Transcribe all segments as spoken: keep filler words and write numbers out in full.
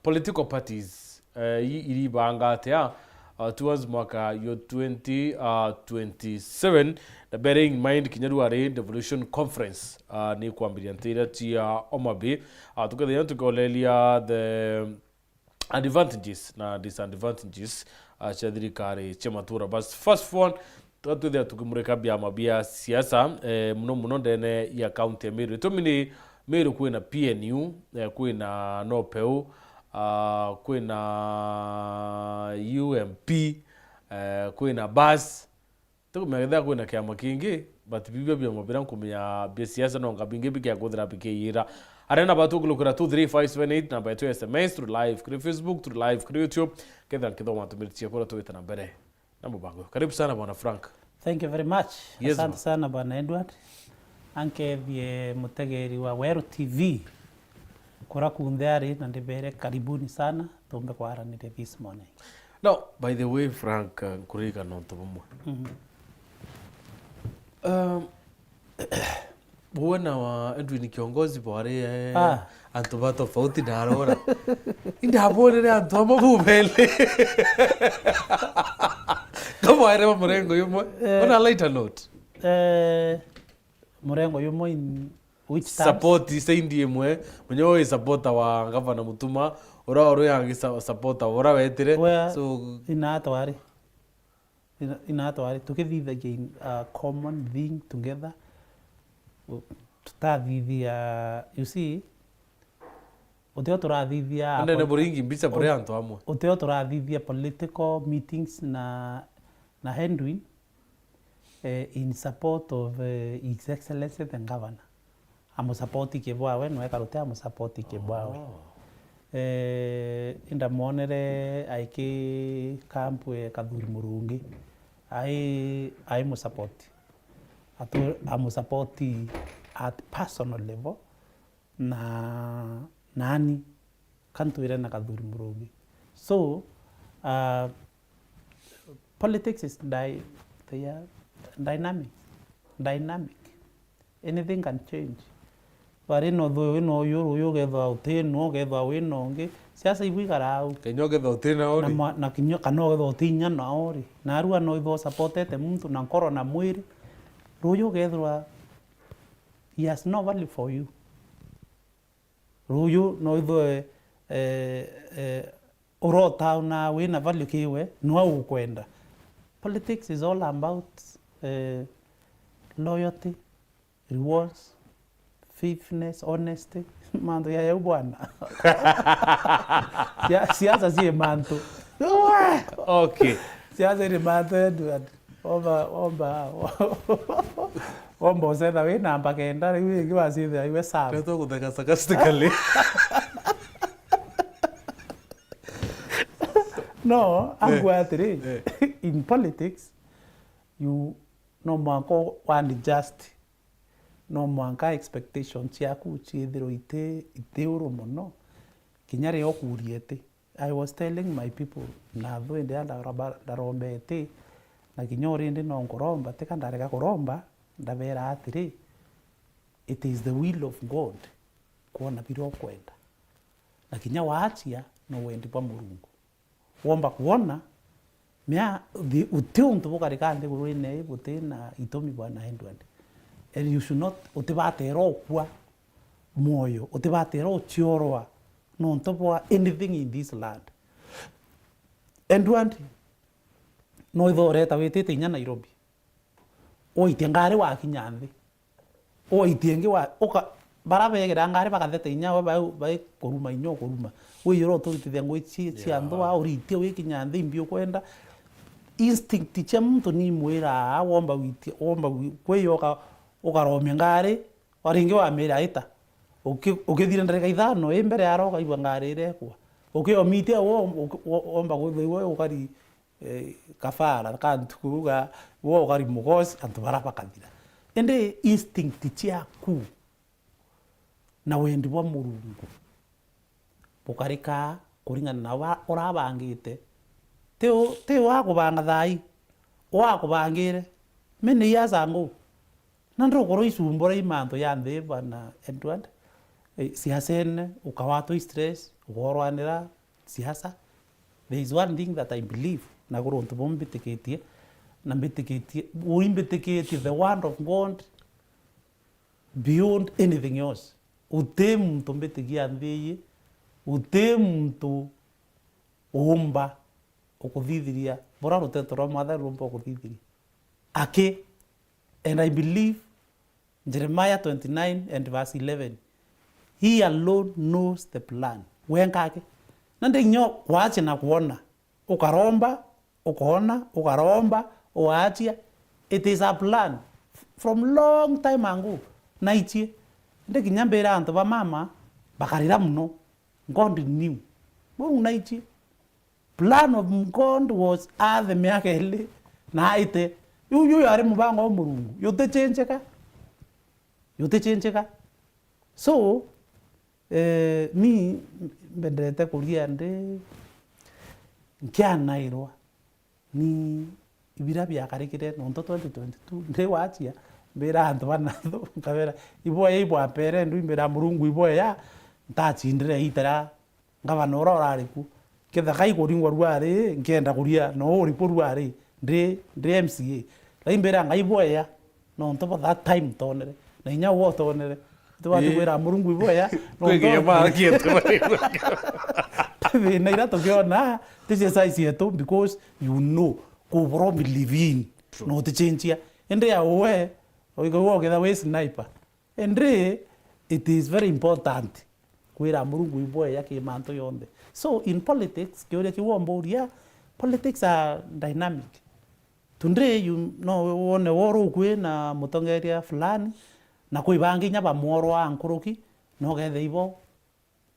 Political parties, eh, i-, iribanga atia, uh, towards mwaka yo twenty, uh, twenty-seven, na bearing in mind kinya riu ari Devolution Conference, uh, ni kwambiria ntiria cia Homa Bay, uh, tukethira tukoleria the advantages na disadvantages, uh, cia thirikari cia matura. But first of all, tuga twithira tukimurika biama bia siasa, eh, muno muno ndene ya kaunti ya Meru. Itumi ni Meru kwina P N U, eh, kwina NOPEU, ah, kwina U M P, eh, kwina bas. Tikumenya kethira kwina kiama kingi, but bibio biama biria nkumenya bia siasa no nga bingi bikiakuthira bikiiyira. Aria namba tukulukira two three five seven eight, namba yetu ya S M S, turi live kuri Facebook, turi live kuri YouTube. Kethira nkithoma ntumiritie kuria tugite na mbere na mubango. Karibu sana, Bwana Frank. Thank you very much. Yes, Asante ma. sana, Bwana Edward. Ankethie mutegeri wa Weru T V. Kura kunthe ari, na ndibere karibuni sana, tumbe kwaraniria this morning. Now, by the way, Frank, uh, nkuririkana untu bumwe. Mhm. Um, Bwana wa Edwin Kiongozi bwari, eh, Ah. antu ba tofauti narora. Indabonere antu amwe bubele. Kamwaere ba murengo yumwe. Eh. On a lighter note. Eh, murengo yumwe in which terms? Support saindi imwe. Mwenye we supporter wa Gavana Mutuma, ura uri angi sa-, supporter ura wetire. Where So, ina atwari. Ina, ina twari tukithithagia in a common thing together. U-, tutathithia, you see, utio turathithia Anene po-, buringi mbica buri u-, antu amwe. Utio turathithia political meetings na, na Edwin, eh, in support of, eh, His Excellency the Governor. Amusapoti kibwawe, nwe Karute amusapoti kibwawe. Oh. Eh, indamwonere aiki camp e Kathuri Murungi. Ai, ai musapoti. Atu-, amusapoti at personal level na nani. Kantwire na Kathuri Murungi. So, uh, politics is dy-, they are dynamic. Dynamic. Anything can change. Bari no thu-, wina uyu, ruyu ugethwa uti no, ugethwa wina ungi. Siasa ibu ikara au. Kenya ugethwa uti na Na uri. ma-, na kinya kana ugethwa uti inya na uri. Na arua no ithwa supportete muntu na nkoro na mwiri. Ruyu ugethwa he has no value for you. Ruyu no ithwe, eh, eh, urota na wina value kiwe, nwa ukwenda. Politics is all about, eh, loyalty, rewards, faithfulness, honesty. Mantu ya yau bwana. Sia-, siasa cie mantu. Okay. Siasa iri mantu, Edward. Omba, omba, omba ucetha wi namba kenda, riu ingi wacithira iwe sawa. Ndio tugutheka sarcastically. No, angwa atiri, Eh. in politics, you, no mwanka wani just, no mwanka expectations ciaku ciithirwe iti, iti uru muno, kinya riria ukuria iti. I was telling my people, na thu indi ndaromba, ndaromba iti, na kinya urindi no nkuromba, tika ndarega kuromba, ndabera atiri, it is the will of God kwona biria ukwenda. Na kinya waachia, no wendi bwa Murungu. Womba kwona, mea, thi-, uti untu bukarika nthiguru ine ii buti na itumi bwa na Edward. And you should not, utibatera ukua mwoyo, utibatera uciorwa nontu bwa anything in this land. Edward, no itho ureta witite inya Nairobi. Waitia ngari wakinya nthi. Waitia ingi wa, uka, bara begera ngari bakatheta inya we bai, bai kuruma inya ukuruma. Wiyura uturitithia ngui ci-, cia Yeah. nthua, uritie wikinya nthi imbi ukwenda. Instinct cia muntu ni imwira, womba witia, womba wi-, kwiyoka, ukaromia ngari, o ringi wamira ita. Uki-, ukithira ndarika ithano i mbere ara ukaigua ngari irekwa. Ukiomitia wo, uki-, wo-, womba kwithirwa iwe ukari, eh, kabara ka ntuku ga, wo ukari mugosi, antu bara bakathira. Indi instinct ciaku na wendi bwa Murungu bukarika kuringana na ura-, urabangite. Ti u-, ti wa kubanga thai, wa kubangire. Many years ago. Na ndukorwo icumbura i mantu ya nthi, Bwana Edward. eh, siasene, ukawatwa i stress, ukorwanira siasa. There is one thing that I believe, na kuri untu buu mbitikitie, na mbitikitie, ui mbitikitie the word of God beyond anything else. Uti muntu mbitikia nthi ii, uti muntu uumba ukuthithiria bura ruteto rwa Mwathani ruumba ukuthithiria. Aki, and I believe Jeremiah twenty-nine and verse eleven, "He alone knows the plan." Wenka aki. Na ndi nyo wache na kuona, ukaromba, ukoona, ukaromba, ugaachia. It is a plan from long time ago. Naichie. Ndi kinya mbira antu ba mama bakarira muno. God knew. Buu naichie. Plan of God was a the miaka iri na aite. Yu, yu yari mubango wa Murungu. Yutichenjeka. Yutichenjeka. So, eh, ni mbendete kuria ndi nkianairwa. Ni ibira biakarikire nontu twenty twenty-two, ndi wachia, mbira antu bana, nkabera, "Iboya ibwampere ndu," mbira Murungu, "Iboya ntachindire itera ngavana uria urari ku. Kethira kai kuringwa ruari, nkienda kuria, no uriku ruari, ndi, ndi M C A." Lakini mbira Ngai, "Iboya." Nontu bo that time ntonere. Na inya uu utonere. Tubati kwira Murungu iboya. Kwigiria magia. Thina iria tukiona, ti cia size yetu, because you know, kubura believe in. True. Na utichenjia. Indi ya uwe, uigagua uketha wi sniper. Indi it is very important kwira Murungu iboya ki mantu yonthe. So in politics, kiuria kiu womburia, politics are dynamic. Today you, no wone woru ukui na mutongeria fulani, na kwi bangi inya bamworwa nkuruki, no ukethira ibo,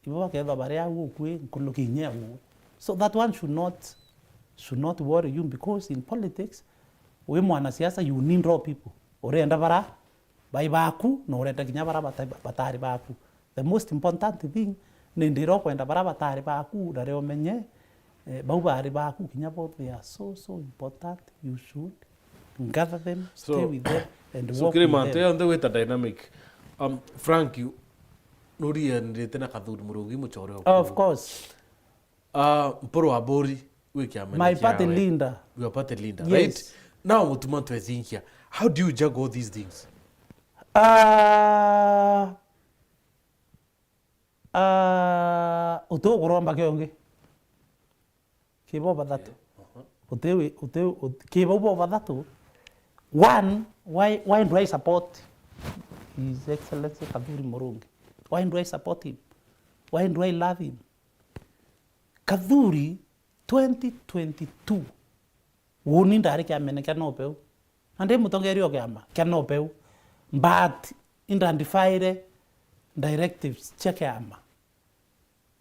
ibo bakethwa bari au ukui nkuruki inya uwe. So that one should not, should not worry you, because in politics, wi mwanasiasa, you need all people. Urenda bara bai baku, na urenda kinya bara bata-, batari baku. The most important thing, ni ndira ukwenda bara batari baku, na rio umenye, eh, bau bari baku kinya bo, they are so, so important, you should gather them, stay with them, and so, walk kiri with mantu them. Yonthe wita dynamic. Um, Frank, you, nurianirite na Kathuri Murungi, muchore waku. Of course. Ah, Mpuru Aburi, wi kiamene. My party leader. Your party leader, yes. Right? Now, mutuma twezingia. How do you juggle all these things? Ah, ah, uti ukuromba kiongi. Ki bo bathatu. Uti wi-, uti, uti, ki bau bo bathatu. One, why, why do I support His Excellency Kathuri Murungi? Why do I support him? Why do I love him? Kathuri, twenty twenty-two, uuni ndari kiamene kia NOPEU. Na ndi mutongeria o kiama kia NOPEU. But indandifaire directives cia kiama.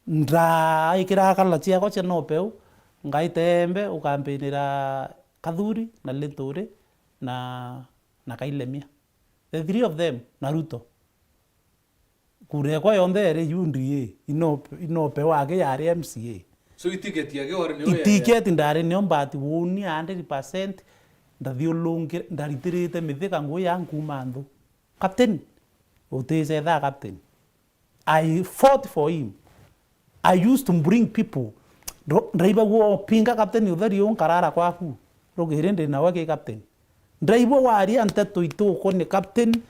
Ndaikira kala ciakwa cia NOPEU, ngaita Embe ukampinira Kathuri na Linturi na, na Kailemia. The three of them, na Ruto. Kura ekwa yonthe yari U D A, ino, inope wake yari M C A. So, itiketi yake wari niyo ya, ya? Itiketi ndari niyo, but uuni hundred percent ndathiurungire, ndaritirite mithika ngui ya nkuuma nthu. Captain, uticethaa captain. I fought for him. I used to bring people. Ndo-, ndaibagua upinga captain utheri u nkarara kwaku. Rugiri ndi nawe ki captain. Ndaibua waria nteto itukonie captain,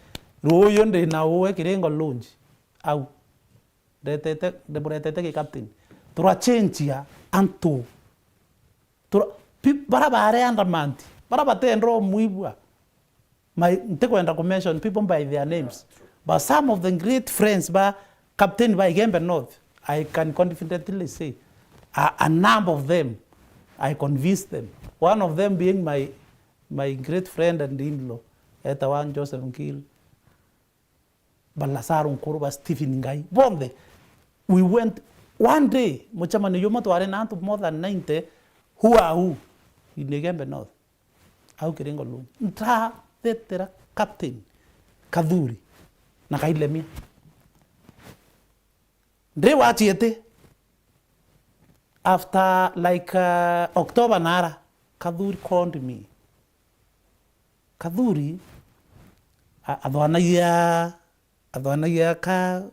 ruuyu ndi na uwe Kiringo Lounge. Au. Ndetete, ndimuretete ki captain. Turachenjia antu. Tura-, pi-, bara bare undermanned, bara batendwa umwibua. My, ntikwenda ku mention people by their names, but some of the great friends ba captain ba Igembe North, I can confidently say, a, a number of them, I convinced them. One of them being my, my great friend and in-law, etawa Joseph Nkil, ba Lazaro Nkuru, ba Stephen Ngai, bonthe. We went one day, mucemanio jumwe twari na antu more than ninety, who are who? In Igembe North. Au Kiringo Lounge. Ndathetera Captain Kathuri na Kailemia. Ndi wachiete. After, like, uh, October nara, Kathuri called me. Kathuri a-, athwanagia, athwanagia ka,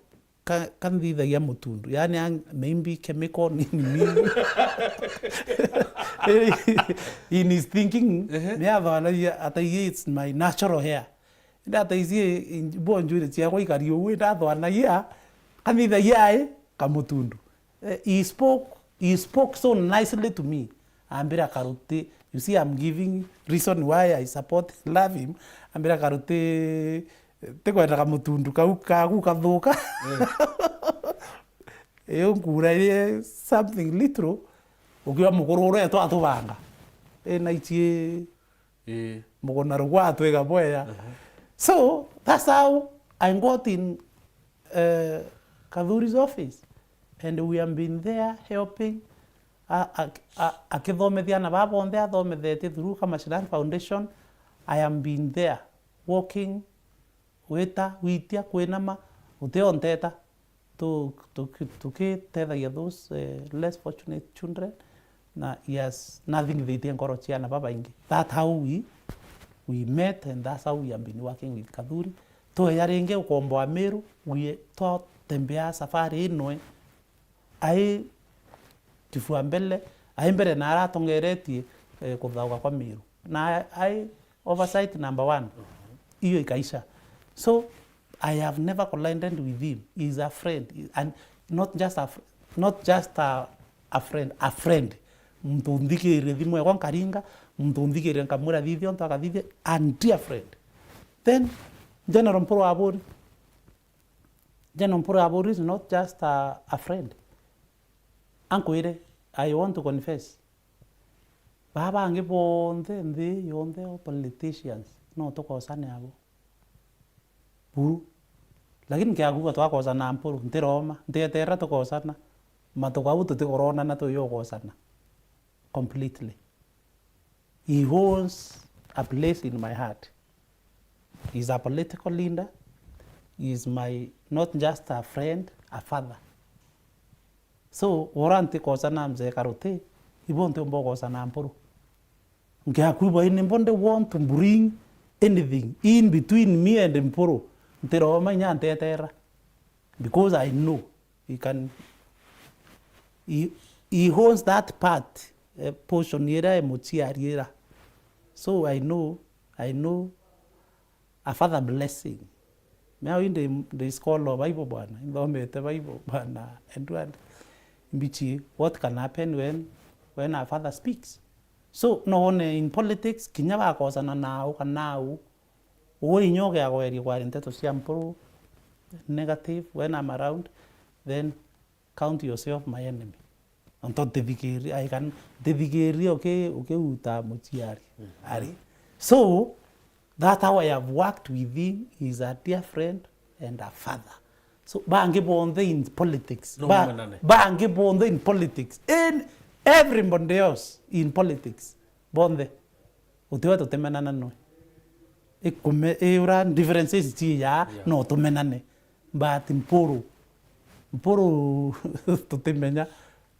ka-, kanthithagia mutundu. Yaani, ang-, maybe chemical nini nini. In his thinking, Ehe. ni athoanagia, ataigi it's my natural hair. Indi ataigi, bo njuiri ciakwa ikari uu, indi athoanagia, kanthithagia ai, kamutundu. Eh, he spoke, he spoke so nicely to me. Ambira, "Karuti, you see, I'm giving reason why I support, love him." Ambira, "Karuti, tikwendaga mutundu kau kaku kathuka." Eh. Iyo nkura iri something little, ukiwa mukuru uria twatubanga. Eh, na ici Ii. Muguna rugwa atwega bwega. Aha. So, that's how I got in, eh, Kathuri's office. And we have been there helping, a-, a-, a-, akithomethia ana baa bonthe athomethetie through Kamashinani Foundation. I have been there working, gwita, gwitia, kwinama, utionteta. Tu-, tu-, tukitethagia those, eh, less fortunate children, na he has nothing thitie nkoro cia ana babaingi. That how we, we met and that's how we have been working with Kathuri. Tweja ringi ukomboa Meru, we, twatembea safari inoe. Ai kifua mbele, ai mbere na aratongeretie, eh, kuthauka kwa Meru. Na ai oversight number one. Iyo ikaisha. So, I have never collided with him. He is a friend. And not just a fr-, not just a, a friend, a friend. Muntu nthikirie thimu yakwa nkaringa, muntu nthikirie nkamwira thithia untu akathithia, a dear friend. Then, General Mpuru Aburi. General Mpuru Aburi is not just a, a friend. Ankwire, I want to confess. Baa bangi bonthe nthi yonthe, all politicians, no tukosane abo. Buru. Lakini kiakuga twakosana Mpuru, ntiroma, ntietera tukosana. Matuku au tutikoronana tuyo gukosana. Completely. He holds a place in my heart. He's a political leader. He's my, not just a friend, a father. So, ura ntikosana mzee Karuti, ibo ntiumba gukosana Mpuru. Nkiakwibwa ini mbo ndi want to bring anything in between me and Mpuru. Ntiroma inya ntetera. Because I know he can, he, he holds that part, eh, portion iria e muciari ira. So I know, I know a father blessing. Now in the, the scholar Bible bwana, inthomete Bible bwana, Edward Mbichi, what can happen when, when a father speaks? So, no one in politics, kinya bakosana nau kana nau, uwe inya ugiagoeria kwaria nteto cia Mpuru, negative, when I'm around, then count yourself my enemy. Onto ntithikiria, I can, ntithikiria uki-, ukiuta muciari. Mm. Ari. So, that how I have worked with him, he is a dear friend and a father. So, bangi bonthe in politics. No, ba-, mumenane. Bangi bonthe in politics. In everybody else in politics. Bonthe. Utiwe tutimenana nwe. Ikume-, iura differences ci ya, yeah, no tumenane. But Mpuru, Mpuru tutimenya,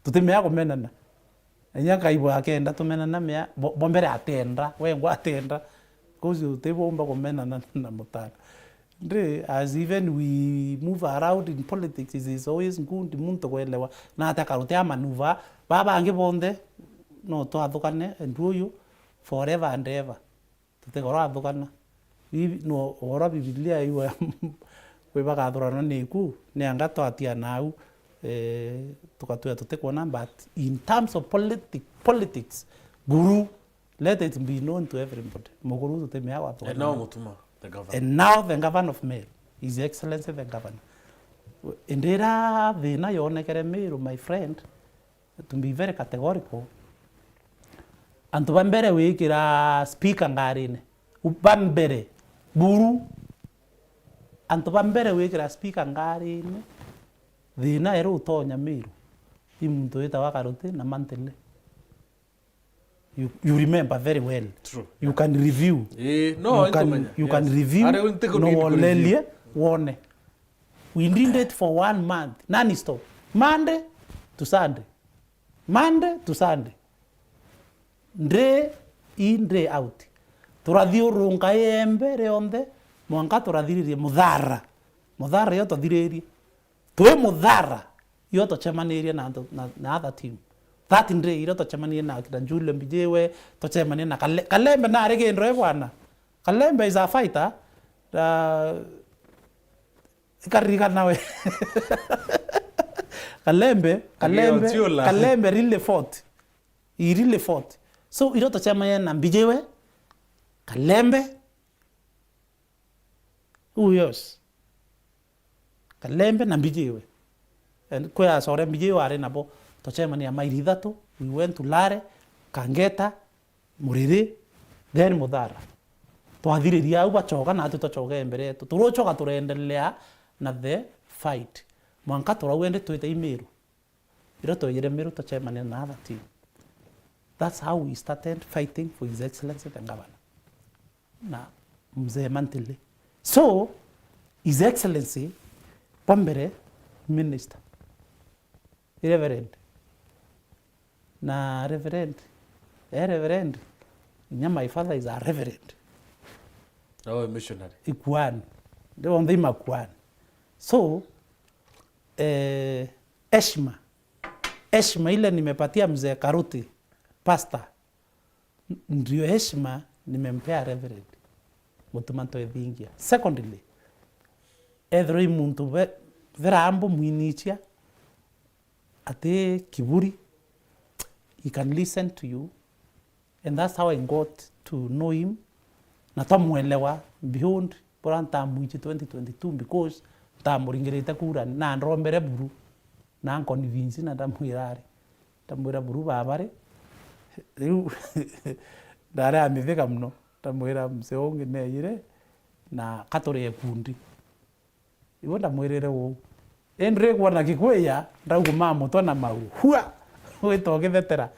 tutimenya kumenana. Inya Kaibo akenda tumenana mea, bo-, bo mbere atenda, wengwa atenda. Kozi utibomba kumenana na mutana. Ndi, as even we move around in politics, it is always good muntu kuelewa. Na ata Karuti a manuva, ba bangi bonthe, no twathukane, and uyu, forever and ever. Tutigoro athugana. Bibi-, no, ugoro Bibilia iwe kwi bagathurana niku, ni anga twatia nau, eh, tugatwia tutikwona, but in terms of politic-, politics, Guru, let it be known to everybody. Muguru tutimea gwathugana. And now Mutuma, the governor. And now the governor of Meru, His Excellency the governor. Indira thina yonekere Meru, my friend, to be very categorical, antu ba mbere wikira speaker ngarine, u-, ba mbere, Buru, antu ba mbere wikira speaker ngarine, thina ere utonya Meru, i muntu witagwa Karuti na Mantile. You, you remember very well. True. You can review. Eh, no, you can, ntumenya, you can, yes, review, ari, ntiku-, no need to review. Wolerie, wone. We did it for one month, non-stop. Monday to Sunday. Monday to Sunday. Day in, day out. Turathiurunga Iembe rionthe, mwanka turathiririe Muthara. Muthara iyo twathiririe. Twi Muthara, iyo tucemanirie na antu, na, na other team. That day, iro tucemanirie na akina Julio Mbijiwe, tucemanirie na Kale-, Kalembe nari gindu e bwana. Kalembe is a fighter. Uh, ikaririkana we. Kalembe, Kalembe, Ochola. Kalembe really fought. He really fought. So, iro tucemanirie na Mbijiwe, Kalembe, Who else? Kalembe na Mbijiwe. And kwi acore Mbijiwe ari nabo, tucemania mairi ithatu, we went to Lare, Kangeta, Muriri, then Muthara. Twathiriria au bacoka, natu twacoka mbere yetu. Turucoka tureendelea na the fight. Mwanka turauga indi twite Imiru. Riria twejire Meru tucemania na other team. That's how we started fighting for His Excellency the Governor. Na Mzee Mantili. So, His Excellency, kwa mbere, minister. Reverend. Na Reverend. Eh, Reverend. Inya my father is a Reverend. Oh, a missionary. Ikuani. Ndio onthe imakuani. So, eh, heshima. Heshima ile nimepatia Mzee Karuti, pastor, ndio heshima nimempea Reverend Mutuma Ntwethingia. Secondly, ethirwa i muntu ve-, verambo mwinichia, ati kiburi, he can listen to you. And that's how I got to know him. Na twamwelewa beyond bura ntamwichi twenty twenty-two, because ntamuringirite kura na ndombere buru na nconvince na ndamwira ari, ndamwira buru baba ri, riu ndari amithika muno, ndamwira mzee ungi neeyire na katurie kundi. Iwe ndamwirire uu. Indi rikwona Gikuyu, ndauguma mutwe na mau. Hua! Gwita ugithetera.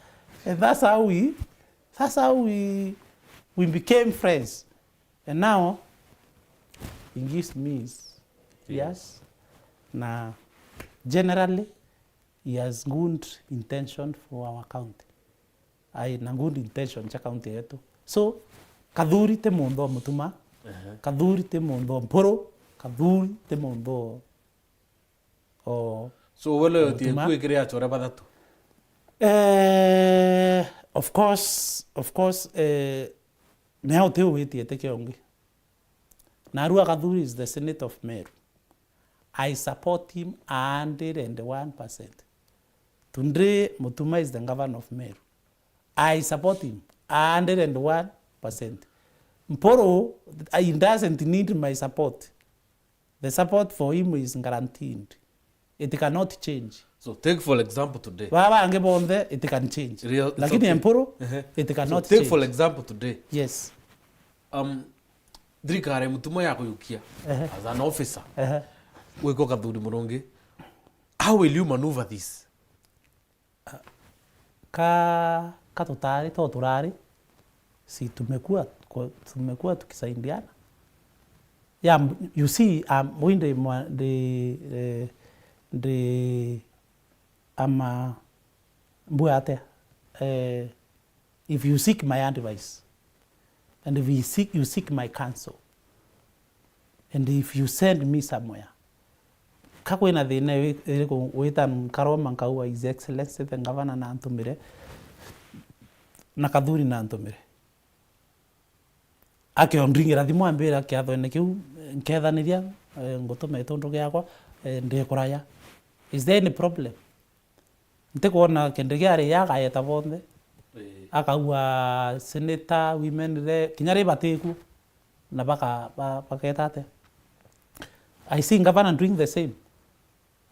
And that's how we, that's how we, we became friends. And now, he gives me his ears. Na generally, he has good intention for our county. Ai, na good intention cia county yetu. So, Kathuri ti muntu o Mutuma, Ehe. Kathuri ti muntu o Mpuru, Kathuri ti muntu o, o So, we loyalty Mutuma. Eku ikiri acore bathatu? Eh, of course, of course, eh, neo ti ugwitiete kiongi. Narua Kathuri is the senator of Meru. I support him a hundred and one percent. Today, Mutuma is the governor of Meru. I support him a hundred and one percent. Mpuru, he doesn't need my support. The support for him is guaranteed. It cannot change. So take for example today. Baba bangi bonthe, it can change. Real, it's Lakini okay. Mpuru, Ehe. It cannot So take change. For example today. Yes. Um, thirikari Mutuma ya kuyukia Ehe. As an officer. Ehe. Gwikwa Kathuri Murungi. How will you maneuver this? Ka, ka tutari to turari, si tumekuwa, ku-, tumekuwa tukisaidiana. Yeah, you see, um, we ndi mwa-, ndi, eh, ndi ama mbua atia? Eh, if you seek my advice, and if you seek, you seek my counsel, and if you send me somewhere, ka kwina thina iri-, iriku wita nkaroma nkauga, His Excellency the Governor na antumire, na Kathuri na antumire. Akiondringira thimu ambira kiathoene kiu, nkethaniria, eh, ngutuma itundu giakwa, eh, ndikuraya. Is there any problem? Ntikwona kindi kiari ya akayeta bonthe. Ii. Akaua senator, women rep, kinya ri batiku, na baka-, ba-, baketa atia? I see governor doing the same.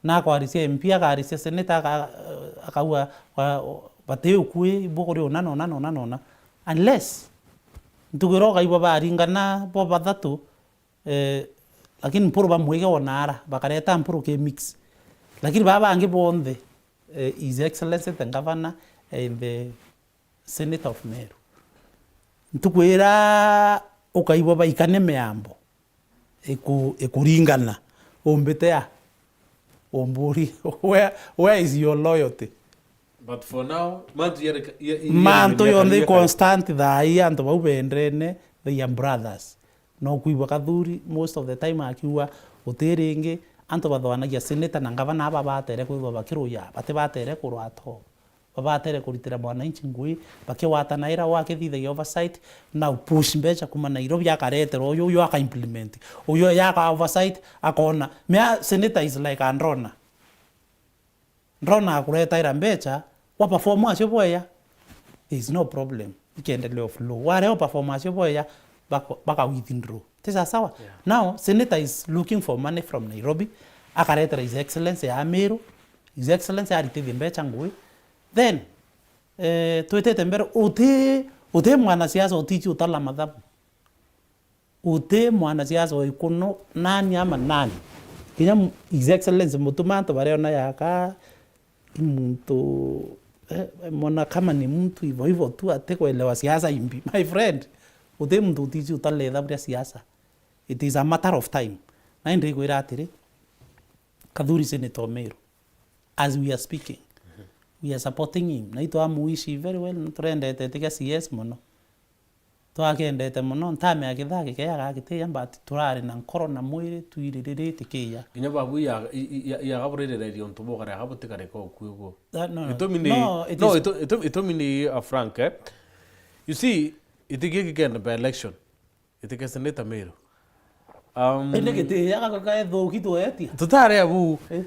Na akwarisia M P, akarisia senator, aka-, akaua, wa-, bati ukui, bukuri una na una na una na una. Unless, ntugiro ukaigua baringana bo bathatu, Eh, lakini Mpuru bamwige ona ara, bakareta Mpuru ki mix. Lakini baba bangi bonthe, eh, His Excellency the Governor and the Senator of Meru. Ntuku ira ukaigua baikane miambo, iku-, ikuringana, umbite a? Umburi, where, where is your loyalty? But for now, mantu yareka-, ya-, ya-, Mantu yareka-, yonthe i yareka-, constant thaa ii, antu bau bendene, they are brothers. No kwigua Kathuri, most of the time akiuga, guti ringi, Antu bathoanagia senator na ngavana aba batere kwigua bakiruya, bati batere kurwa at all. Babatere kuritira mwananchi ngui, bakiwatana ira uu akithithagia oversight, na upush mbeca kuma Nairobi akareterwa uyu, uyu aka implement. Uyu yaka oversight, akona. Mea senator is like a donor. Donor akuretaira mbeca, wa perform acio bwega, there is no problem. Ikiendelea flow. Warea u perform acio bwega, bako-, baka withdraw. Ti sawa sawa? Yeah. Now, senator is looking for money from Nairobi, akaretera His Excellency ya Meru, His Excellency aritithie mbeca ngui. Then, eh, twitite mbere, uti, uti mwanasiasa utichi utala mathabu. Uti mwanasiasa wi kuno nani ama nani. Kinya m-, His Excellency Mutuma antu bariona yaka i muntu, eh, mona kama ni mtu hivyo hivyo tu ati kuelewa siasa imbi. My friend, uti muntu utichi utale ithabu ria siasa. It is a matter of time. Na indi ngwira atiri, Kathuri Senator Meru, as we are speaking, we are supporting him. Na itwamuwishi very well, na turendete tiga C S mono. Twakendete mono, ntamea kithaa gikeaga gitiya, but turari na nkoro na mwiri twiririritie kiya. Inya babu ya, i-, i-, ya, yagaburirireria untu bukare, agabutikare ko kuo. That, no, no. Itumi ni, no, it no, is itu-, itu-, itumi ni, uh, Frank, eh? You see, iti giki kenda by election. Iti ke senator Meru. Um, indi gitiya gaka kaethuki twetia? Tutare abu. Eh.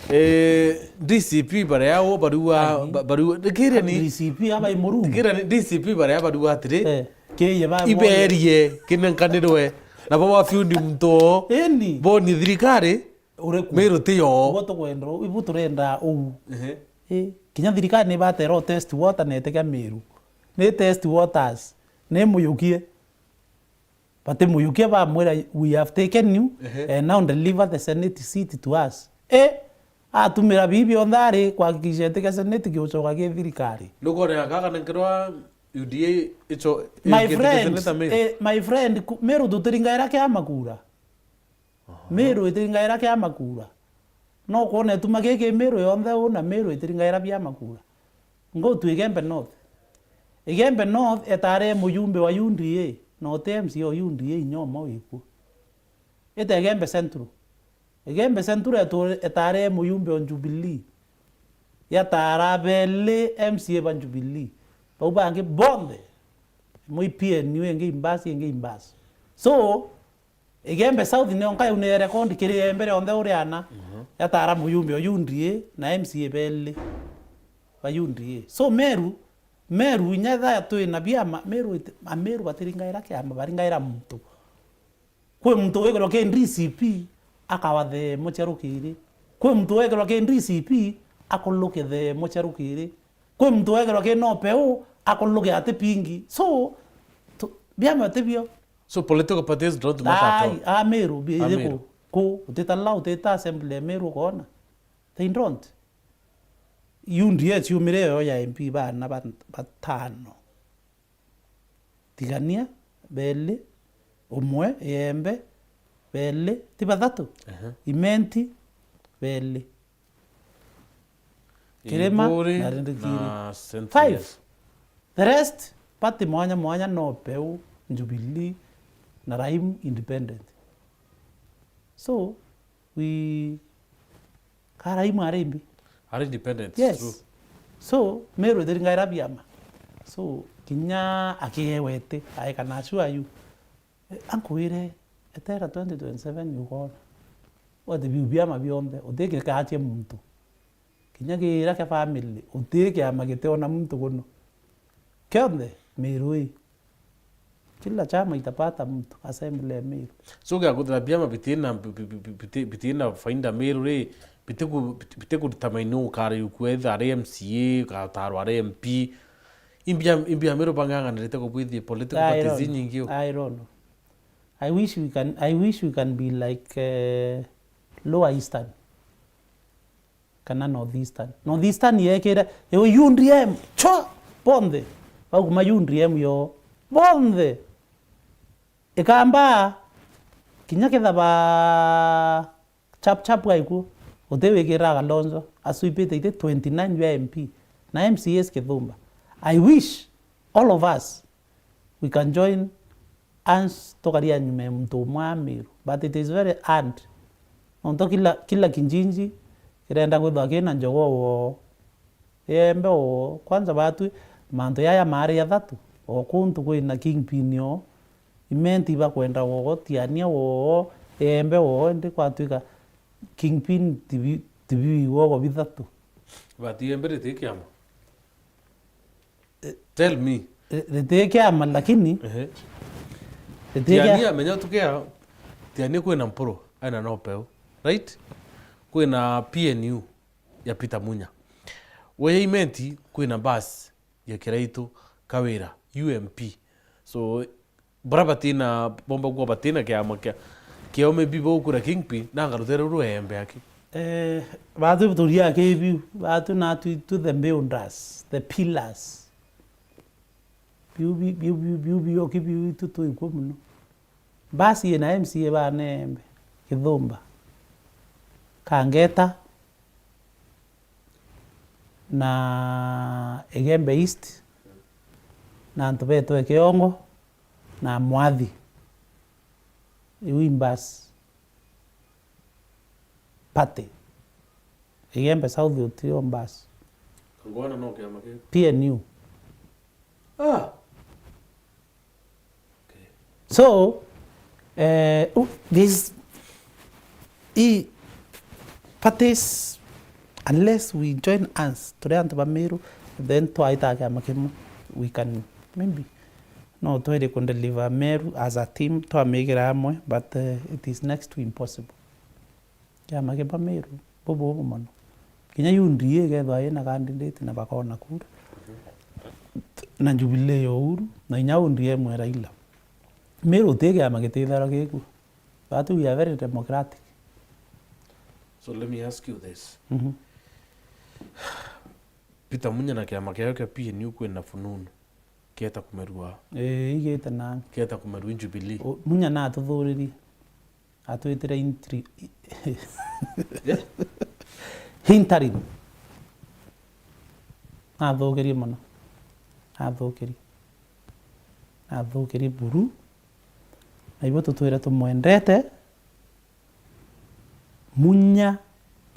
Eh, D C P baria o barua, Aye. ba-, barua, ndikiria ni D C P aba i Murungu. Ndikiria ni D C P baria barua atiri, Eh, kiye ba iberie kinenkanirwe. Na bo wafiundi muntu o. Ini. Boni thirikari, uriku? Meru ti yo. Ibo tukwenda, ibu turenda uu. Ehe. Eh, kinya thirikari ni batera o test water na itikia Meru. Ni test waters. Ni muyukie. Batimuyukia, bamwira, "We have taken you, Ehe. and now deliver the Senate seat to us." Eh, atumira bibi bionthe ari kuhakikisha itikia Senate giucoka gi thirikari. Nukwona gaka nenkerwa U D A icho My friend, seneta Meru. Eh, my friend, ku-, Meru tutiringaira kiama kura. Aha. Meru itiringaira kiama kura. No kwona ituma giki Meru yonthe uu na Meru itiringaira biama kura. Ngutwi Igembe North. Igembe North etare mujumbe wa U D A, na uti M C A o U D A inya umwe wikuo. Ite Igembe Central. Igembe Central etu-, etare mujumbe o Jubilee. Yatara beli M C A ba Jubilee. Bau bangi bonthe. Imwe i P N U, ingi i Mbasi, ingi i Mbasi. So, Igembe South ni yonka yaunire rekondi kiri Igembe rionthe uriana, Mhm. yatara mujumbe o U D A na M C A beli ba U D A. So Meru, Meru inya ethaya twi na biama, Meru iti-, Ameru batiringaira kiama, baringaira muntu. Kwi muntu wikirwa ki D C P, akawa the mucheru kiri. Kwi muntu wikirwa ki D C P, akuluke the mucheru kiri. Kwi muntu wikirwa ki no peu, akuluke ati pingi. So, tu-, biama ti bio. So political parties don't matter at all? Ai, a Meru, bi-, Ameru. Iriku? Ku, utita la, utita assembly ya Meru ukoona. They don't. U D A ciumire yo ya M P bana ba-, batano. Tigania, beli, umwe, Igembe, beli, ti bathatu? Aha. Imenti, beli. Kirima, Imburi na Rindikiri. Na Saint Five. Elias. The rest, party mwanya mwanya, no peu, Jubilee, na Raimu independent. So, we, ka Raimu ari imbi? Ari independent, yes. True. So, Meru itiringaira biama. So, kinya akigewete, I can assure you. Eh, ankwire, etera twenty twenty-seven ukoona. Wati biu biama bionthe, utikikaachie muntu. Kinya kiira kia family, uti kiama gitiona muntu kuno. Kionthe, Meru ii. Kila chama itapata mtu, assembly ya Meru. So, ugiakuthira biama bitina, bi-, bi-, bi-, bi-, biti-, bitina faida Meru ri, bitiku-, biti-, bitikurita maini ukari ukua either ari M C A, ugatarwa ari M P. Imbia, imbia Meru bang'ang'anirite kubwithia political parties inyingi u? I don't know. I wish we can, I wish we can be like, eh, Lower Eastern. Kana North Eastern. North Eastern yekire, yo U D M, cho, bonthe. Bauma U D M yo, bonthe. Ikamba, kinya kethaba chap chap gaikuo, uti wikira Kalonzo, aswipite ite twenty-nine ya M P, na M C As kithumba. I wish all of us, we can join hands tukaria nyuma ya muntu umwe a Meru, but it is very hard. Nontu kila, kila kijiji kirenda kwithwa kina njogoo woo. Iembe oo, kwanza batwi, mantu yaya maari jathatu, o kuntu kwina kingpin oo, Imenti ibakwenda woo, Tiania woo, Iembe woo, indi kwatwika kingpin tibi, tibi igogo bithatu. But Iembe riti kiama? Eh, tell me. Ri-, riti kiama, lakini Ehe. riti kia- Tiania, menya tukea, Tiania kwina Mpuru, aina no peu. Right? Kwina P N U ya Peter Munya. Weya Imenti kwina bus ya Kiraitu Kawira, U M P. So, bara batina, bomba kuwa batina kiama kia, kia maybe bau kura kingpin, nanga rutere ruru Iembe aki. Eh, batu turia ki biu, batu na tu, tu the builders, the pillars. Biu bi, biu, biu, biu, biu, ki biu itu twikwo muno. Basi ina M C A bana Iembe, Kithumba, Kangeta, na Igembe East, na antu betwe Kiongo, na Mwathi. Iu imbas party. Igembe South utio mbas. Kangwana no kiama kiu? P N U. Ah. Okay. So, eh, u-, this, i parties, unless we join hands, turi antu ba Meru, then twaita kiama kimwe, we can maybe, no twiri ku deliver Meru as a team, twamigira amwe, but, eh, it is next to impossible. Kiama kia Meru, bububu mono. Kinya U D A ikethwa ina candidate na bakona kura. Na Jubilee ya Uhuru, na inya O D M ya Raila. Meru ti kiama gitithara gikua. But we are very democratic. So let me ask you this. Mhm. Peter Munya na kiama kiao kia P N U kwina fununu kieta kumerua. Ii, igite nani? Kieta kumerua Jubilee. O, Munya natuthuririe. Atwitire intri-, Yeah. Interim. Athukirie mono. Athukirie. Athukirie buru. Na ibo tutwire tumwendete. Munya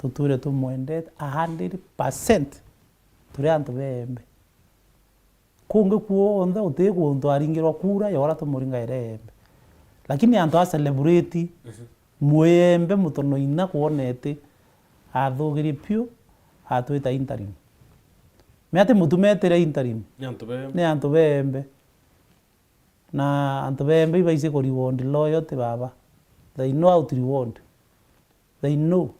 tutwire tumwendete a hundred percent. Turi antu beembe. Kungi kuonthe uti guntu aringirwa kura ya uria tumuringaire Iembe. Lakini antu a celebrate, mhm, Mwiembe Mutonoina kwonete athugirie piu, atwita interim. Ni ati mutumetire interim. Ni antu beembe. Ni antu beembe. Na antu beembe ibaisi ku reward loyalty baba. They know how to reward. They know.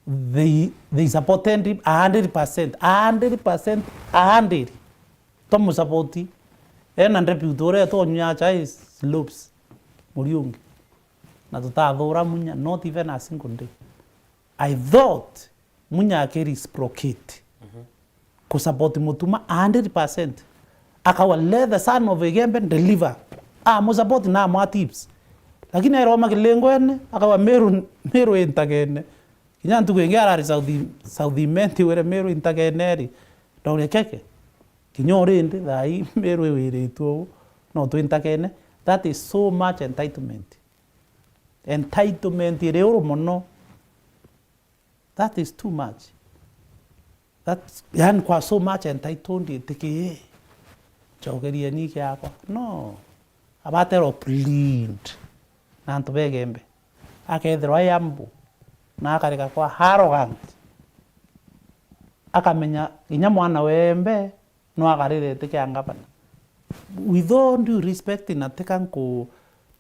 They, they supported him a hundred percent. A hundred percent. A hundred. Twamusapoti. Ena deputy uria twonyua chai slopes. Muriungi. Na tutathura Munya, not even a single day. I thought Munya aki reciprocate. Mhm. Kusupport Mutuma a hundred percent. Akauga, "Let the son of Igembe deliver." Amusupport na amwa tips. Lakini airoma kilingwene, akauga, "Meru, Meru intagene." Kinya ntuku ingi arari South, South Imenti wire, "Meru intagene ri." Ndauria, "Keke. Kinya urindi, thai Meru iwiritwe uu, no twintagene." That is so much entitlement. Entitlement iri uru mono. That is too much. That's, yani, kwa so much entitled, itiki, "Njogerieni kiakwa." No. Abaterwa plead na antu begembe. Akethirwa e humble na akarika kwa arrogant. Akamenya kinya mwana wembe no akarire iti kia ngavana. With all due respect, na tika nku-,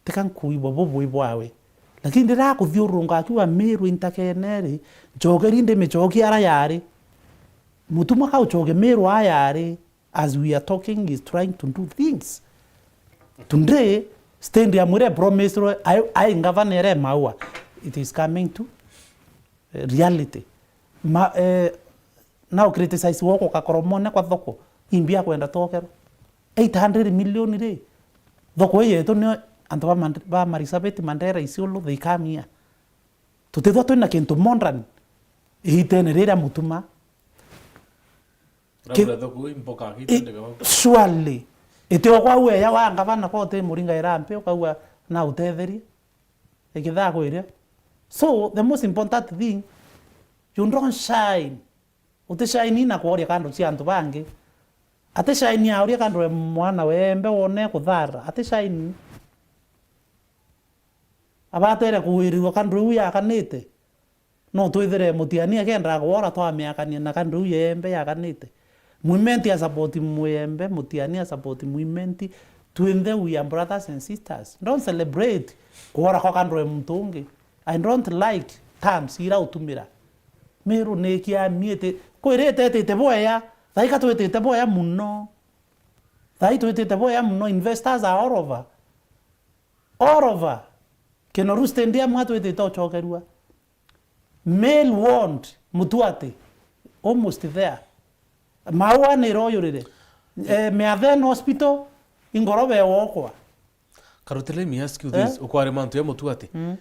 tika nkuigua bubui bwawe. Lakini riria akuthiururunka akiuga, "Meru intakene ri, njogeri ndimicokia ara yari." Mutumwa kaucokia Meru aya ari, as we are talking, is trying to do things. Today, stadium ire promised ai, ai ngavana ere Maua, it is coming to, eh, reality. Ma, eh, Now criticize woko kakoromone kwa thoko, imbi akwenda tokerwa. Eight hundred million ri, thoko ii yetu nio antu ba Mand-, ba Marsabit, Mandera, Isiolo, they come here. Tutithwa twina kintu modern iitene riria Mutuma. Ki-, Labda thoko ii mboka i-, akitendeka bau. Surely. Iti okwa ueya wa ngavana ko uti muringa irampe, ukauga na utetherie. Ikithaa kwiria, So the most important thing, you don't shine. Uti shine na kworia kando cia antu bangi. Ati shine ya uria kando we mwana wembe wone kuthara. Ati shine. Abatere kuwirirwa kando iu yakanite. No twithire Mutiani akenda kwora twamiakania na kando iu yembe yakanite. Mwimenti a support Mwembe, Mutiani a support Mwimenti. Twinthe we are brothers and sisters. Don't celebrate kwora kwa kando e muntu ungi. I don't like terms ira utumira. Meru ni kiamiite. Kwirite itite bwea. Thaika twitite bwea muno. Thai twitite bwea muno. Investors are all over. All over. Kinoru Stadium atwitite ucokerua. Meru ward, Mutuati, almost there. Maua ni royurire. Eh, Meathen Hospital, ingorobe wokwa. Karoti, let me ask you this. Eh? Ukwari mantu ya Mutuati. Mm.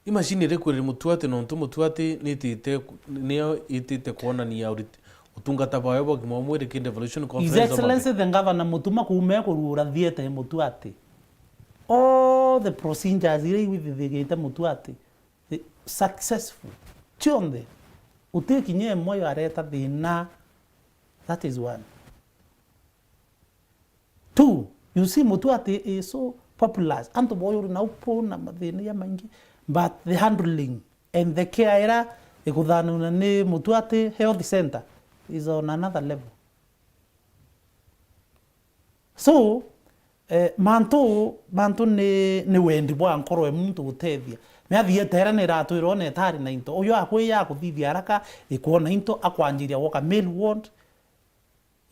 Imagine iri kwirira Mutuati nontu Mutuati nitite, niyo itite kuonania urit-, utungata bwayo bwa ugima wa mwiri ki Devolution Conference. His Excellency the Governor Mutuma kuuma kurura theatre Mutuati. All the procedures iria iwithithigite Mutuati, the successful. Cionthe. Uti kinya imwe yareta thina. That is one. Two, you see, Mutuati is so populous. Antu boyuri na upo na mathina ya maingi, but the handling and the care ira ikuthanuna ni Mutuati Health Center is on another level. So, eh, mantu, mantu ni, ni wendi bwa nkoro e muntu gutethia. Ni athiete era ni iratwirwo na itari na into. Uyu akwiya akuthithia haraka, ikwona into, akwanjiria gwoka Meru ward.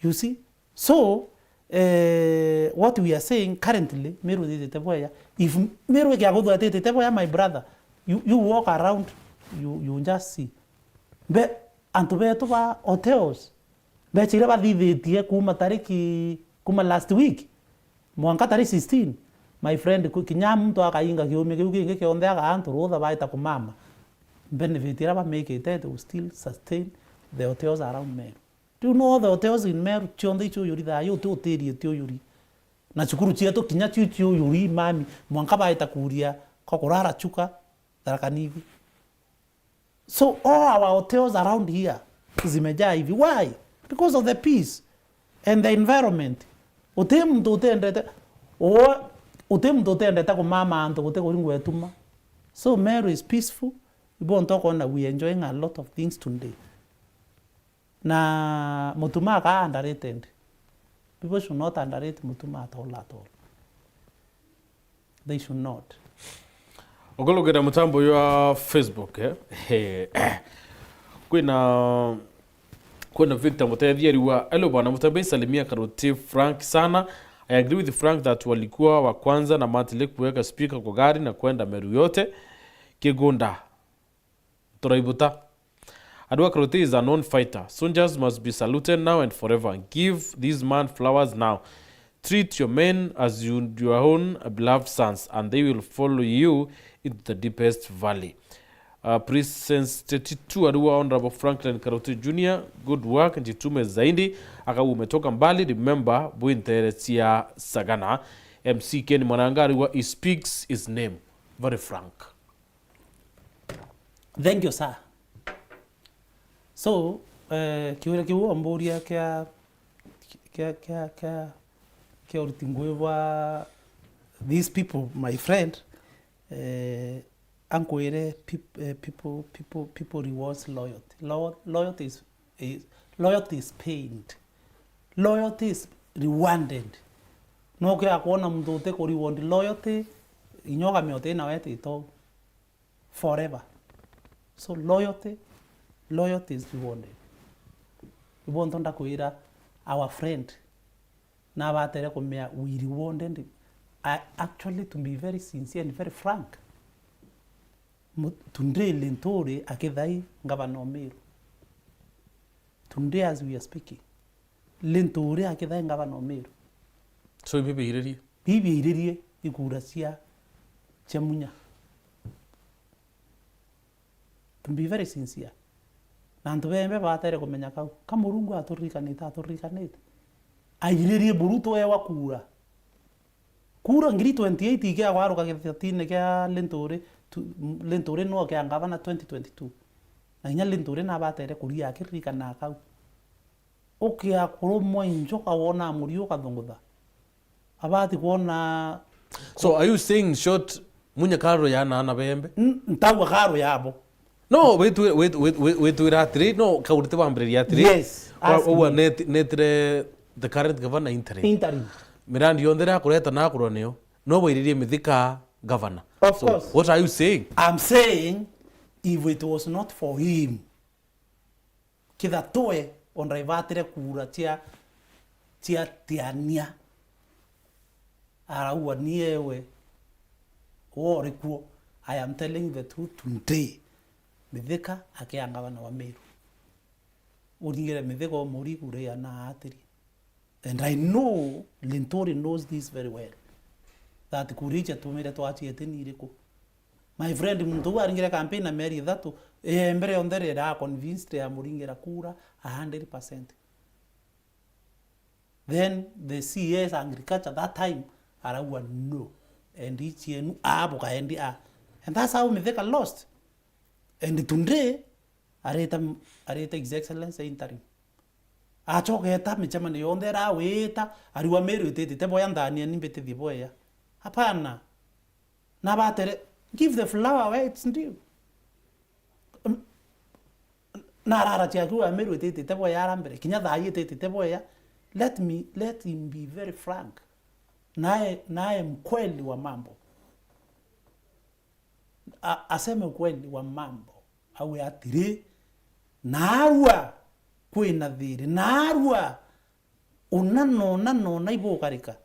You see? So, eh, what we are saying currently, Meru ithithite bwega. If Meru ikiaguthwa itithite bwega, my brother, you, you walk around, you, you just see. Mbe, antu betu ba hotels, mbecha iria bathithitie kuma tariki, kuma last week, mwanka tariki sixteen, my friend, ku-, kinya muntu akainga kiumia kiu kingi kionthe agaa antu rutha baita kumama. Benefit iria bamikite, it will still sustain the hotels around Meru. Riu no othe hotels in Meru cionthe iciuyuri thayu uti utirie tiuyuri. Na cukuru cietu kinya ciu ciuyuri mami, mwanka baita kuria kwa kurara Chuka, Tharaka Nithi. So all our hotels around here zimejaa hivi. Why? Because of the peace and the environment. Uti muntu utendete, o-, uti muntu utendete kumama antu guti kuringwa ituma. So Meru is peaceful. Ibo ntu ukona we enjoying a lot of things today. Na Mutuma akaa underrated. People should not underrate Mutuma at all, at all. They should not. Ukulukira mutambo jwa Facebook, eh? He. Kwina, kwina Victor Mutethia ariuga, "Hello bwana Mutembei, salimia Karoti Frank sana. I agree with Frank that walikuwa wa kwanza na Matili kuweka speaker kwa gari na kwenda Meru yote. Kigunda." Turaibuta. Adwa Karoti is a known fighter. Soldiers must be saluted now and forever. Give this man flowers now. Treat your men as you your own beloved sons, and they will follow you into the deepest valley. Uh, Presence thirty-two, Adwa Honorable Franklin Karoti Junior, good work, jitume zaidi. Akau umetoka mbali, remember, bwintere cia Sagana. M C Ken Mwananga, Adwa, he speaks his name. Very frank. Thank you, sir. So, eh, kiuria kiu wamburia kia, kia, kia, kia, kia uriti ngui bwa these people, my friend, eh, ankwire peop-, eh, people, people, people rewards loyalty. Lo-, loyalty is, is, loyalty is paid. Loyalty is rewarded. No kia kuona muntu uti ku reward loyalty, inyoka miote na wetito. Forever. So loyalty, loyalty is rewarded. Ibo nto ndakwira our friend, na abatere kumea we rewarded. I, actually, to be very sincere and very frank, mu-, today Linturi akithai ngavana o Meru. Today as we are speaking, Linturi akithai ngavana o Meru. So, ibi biririe? Bibiiririe ikura cia, cia Munya. To be very sincere. Na antu bembe batere kumenya kau. Ka Murungu aturirikanite, aturirikanite. Airirie buru twewa kura. Kura ngiri twenty-eight ikiagwaruka githatine kia Linturi, Linturi no kia ngavana twenty twenty-two. Na kinya Linturi nabatere kuria akiririkana kau. Ukia kurumwa i njoka wona murio ukathungutha. Abati kwona. So, are you saying in short, Munya karu ya na ana bembe? N-, ntauga karu yabo. No, witwi-, wit-, wit-, wit-, witwira atiri, no, kaurite wambiriria atiri. Yes, wa-, ask ugwa me. Net-, netire the current governor interim. Interim. Mirandi yonthe ria kureta na akurwa niyo. No wairirie Mithika governor. Of course. So, what are you saying? I'm saying, if it was not for him, kitha twe ondivatire kura cia, cia Tiania. Araua ni ewe, wori kuo. I am telling the truth today. Mithika akia ngavana wa Meru. Uringire Mithika umuri kura ya na atiri. And I know Linturi knows this very well. That kura ici atumire twaciete ni iriku. My friend, muntu uu aringire campaign na mieri ithatu, ya mbere yonthe rira convinced ya muringira kura a hundred percent. Then the C S agriculture that time arauga no. And ici enu abo kaendi a. And that's how Mithika lost. And today, areta, areta His Excellency interim. Acoka eta micemanio yonthe irawita, ariwa Meru ititite boya ndania ni mbitithie boya. Hapana. Nabatere, give the flower where it's due. Mm, na arara ciaku wa Meru ititite boya ara mbere, kinya thaa ii ititite boya. Let me, let him be very frank. Naye, naye mkweli wa mambo. A-, aseme ukweli wa mambo. Auge atiri, naarua kwina thiri, naarua una nona nona ibukarika.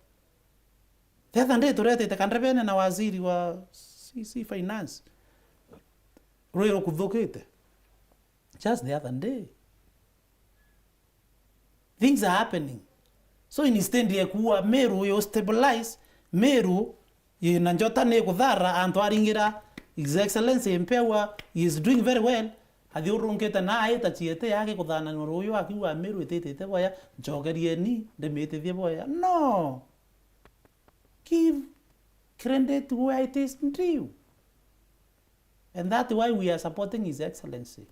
The other day turetete kandebene na waziri wa C C finance. Rwi rukuthukite. Just the other day. Things are happening. So instead ya kuua Meru yo stabilize, Meru yina njota ni kuthara antu aringira His Excellency Mpewa, he is doing very well. Athiurunkite na aita ciete yake kuthana na ruyu akiuga Meru ititite boya, ncokerieni, ndimitithie boya. No. Give credit where it is due. And that's why we are supporting His Excellency.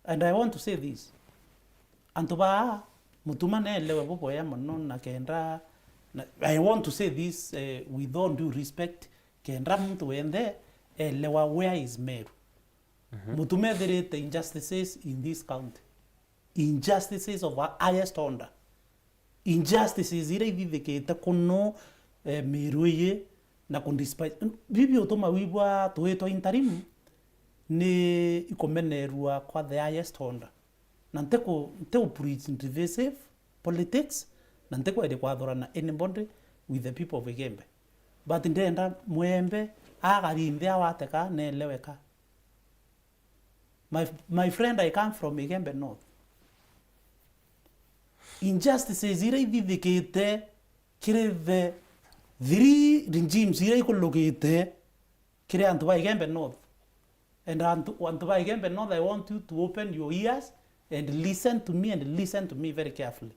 And I want to say this. Antu baa, Mutuma neelewe buboya mono na kenda, na, I want to say this, eh, with all due respect, kenda muntu wenthe elewa where is Meru. Mhm. Mutuma ethirite injustices in this county. Injustices of a highest order. Injustices iria ithithikite kuno, eh, Meru iyi na ku despite. Bibi utuma wibwa twitwa interim ni ikumenerua kwa the highest order. Na ntiku, ntiku preach divisive politics, na ntikwendi kwathurana anybody with the people of Igembe. But ndenda Mwembe agarinde awateka neeleweka. My, my friend, I come from Igembe North. Injustices iria ithithikite kiri the three regimes iria ikulukite kiri antu ba Igembe North. And antu, antu ba Igembe North, I want you to open your ears and listen to me and listen to me very carefully.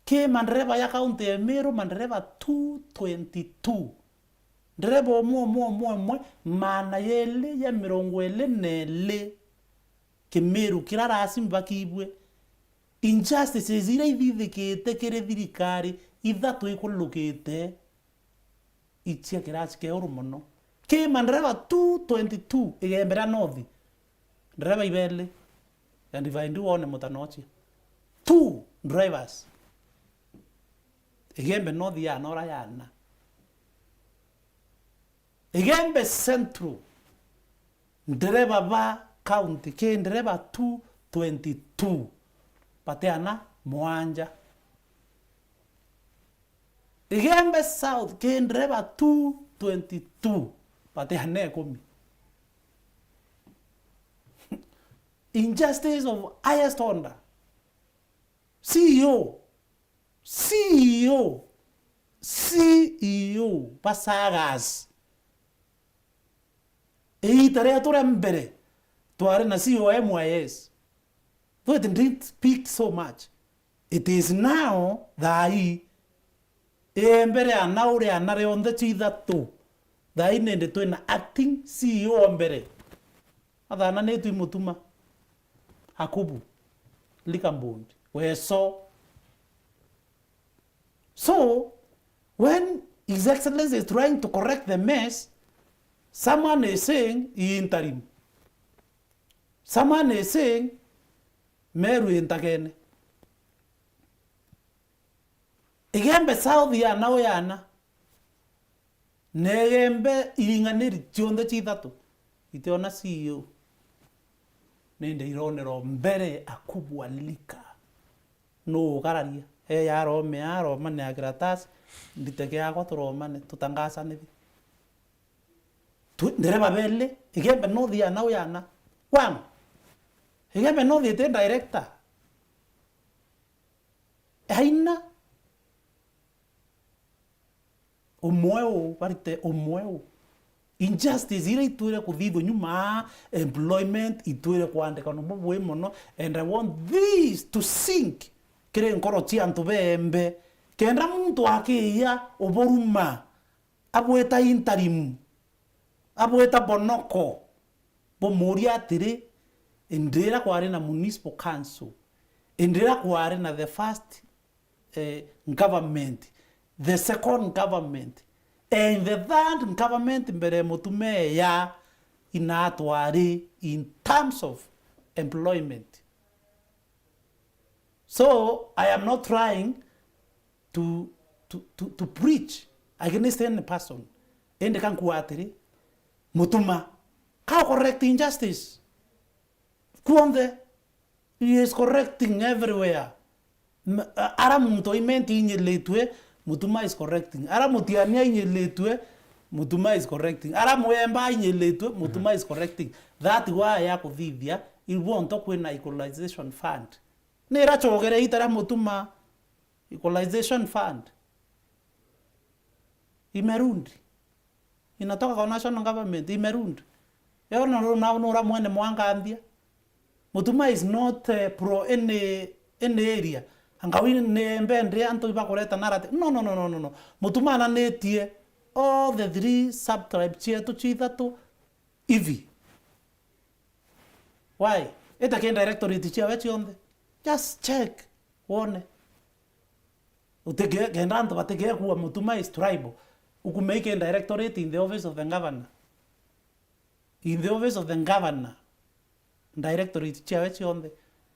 Ki mandereba ya kaunti ya Meru, mandereba two twenty-two. Ndereba umwe, umwe, umwe, umwe, maana yeli ya mirongo ili na ili. Kimeru kira lazima bakiibue. Injustices iria ithithikite kiri thirikari ithatu ikulukite icia kirasi kia iguru mono. Ki mandereba two twenty-two Igembe ria North. Ndereba ibeli. And if I do one mutanochia. Two drivers. Igembe North ya nora yana. Igembe Central. Ndereba ba county ki ndereba two twenty-two. Bate ana mwanja. Igembe South ki ndereba two twenty-two. Bate ana ikumi. Injustice of highest order. C E O. C E O. C E O. Ba Sagas. Iita rietu ria mbere, twari na C O M Y S. Though it didn't speak so much. It is now, thaa ii, Igembe ria ana uri ana rionthe cia ithatu. Thaa ii nindi twina acting C E O o mbere. Athananitwe i Mutuma. Akubu. Likambund. Weso. So, when His Excellency is trying to correct the mess, someone is saying he interim. Someone is saying Meru intagene. Igembe South yana u yana. Na Igembe iring'aniri cionthe cia ithatu, itiona C E O. Nindi ironerwa mbere akubwa lika. Nuu ugararia? Eya aromea, aromane ya kiratasi, nditege yakwa turomane, tutangasanithie. Tu-, ndereba beli, Igembe North yana u yana. One. Igembe North iti director. Aina. Umweu, barite umweu. Injustice iria itwire kuthithua nyuma, employment itwire kwandikanwa bubui mono, and I want this to sink kiri nkoro cia antu bembe, kenda muntu akiia uburuma, abwita interim, abwita bonoko, bumuria atiri, indira kwari na municipal council, indira kwari na the first eh, government, the second government, and the third government mbere Mutuma eya inatwari in terms of employment. So, I am not trying to, to, to, to preach against any person. Indi ka nkuuga atiri, Mutuma, ka correct injustice kuonthe. He is correcting everywhere. M-, a-, ara muntu oimenti inyilitue, Mutuma is correcting. Ara Mutiania inyilitue, Mutuma is correcting. Ara Mwemba inyilitue, Mutuma is correcting. That why ya kuthithia, ibuonto kwina equalization fund. Ni iracogere ita ria Mutuma equalization fund. Imerundi. Inatoka kwa national government, imerund. Yo no, no, no, nura mwene mwanganthia. Mutuma is not, eh, pro any, any area. Anga wi ni mbende antu ibakureta narate. No, no, no, no, no, no. Mutuma ananitie all the three subtribe cietu cithatu ivi. Why? Ita ki directorate ciawe cionthe. Just check, wone. Utike-, kenda antu batikee kuuga Mutuma is tribal. Ukumake directorate in the office of the governor. In the office of the governor, directorate ciawe cionthe,